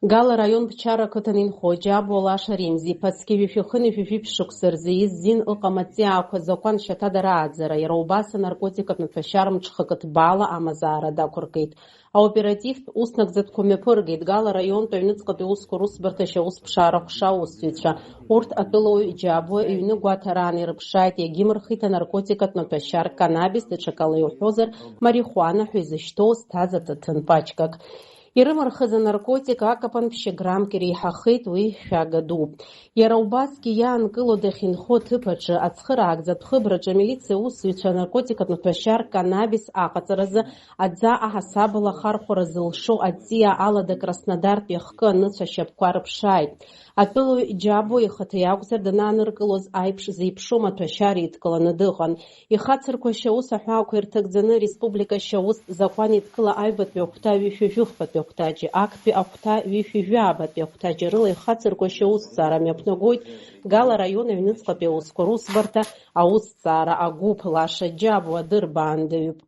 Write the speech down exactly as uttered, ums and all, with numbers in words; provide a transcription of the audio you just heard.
Гала раион Ԥчара ақыҭан инхо Џьабуа Лаша Римзи-иԥа, зқьи жәшәи хынҩажәи жәиԥшь шықәса рзы иззин ыҟам аҵиаақәа закәан шьаҭада рааӡара, иара убас анаркотикатә маҭәашьар мҽхакы ҭбаала амазаара дақәыркит. Аоперативтә уснагӡатәқәа мҩаԥыргеит Гала раионтә аҩныҵҟатәи аусқәа русбарҭа ашьаусԥшаара аҟәша аусзуҩцәа. Урҭ атәылауаҩ Џьабуа иҩны гәаҭараан ирыԥшааит, иагьимырхит анаркотикатә маҭәашьар канабис, даҽакала иуҳәозар, марихуана ҳәа изышьҭоу зҭаз аҭаҭын пачкак. Ирымырхыз анаркотик акапан ԥшьа граммк иреиҳахеит, уи шәага дууп. Иара убасгьы иаанкыло дахьынхо аҭыԥ аҿы, ацхыраагӡатә хыбраҿы амилициа аусзуҩцәа анаркотикатә маҭәашьар канабис аҟаҵаразы аӡа аҳасабала ахархәара зылшо аҵиаа алада Краснодартәи ахкы аныцәа ашьапқәа рыԥшааит. Атәылаҩ Џьабуа ихаҭа иакәзар, данааныркылоз аиԥш зеиԥшу маҭәашьар идкыланы дыҟан. Ихацырқәа ашьаус аҳәаақәа ирҭагӡаны республика ашьаустә закәан еидкыла аҩбатәи ахәҭа ҩышәи жәыхԥатәи ахәҭаҷи, актәи ахәҭа ҩышәи жәаабатәи ахәҭаҷи рыла ихацырқәа ашьаусҭҵаара мҩаԥнагоит Гала раион аҩныҵҟатәи аусқәа русбарҭа аусҭҵаара агәыԥ. Лаша Џьабуа дырбаандаҩуп.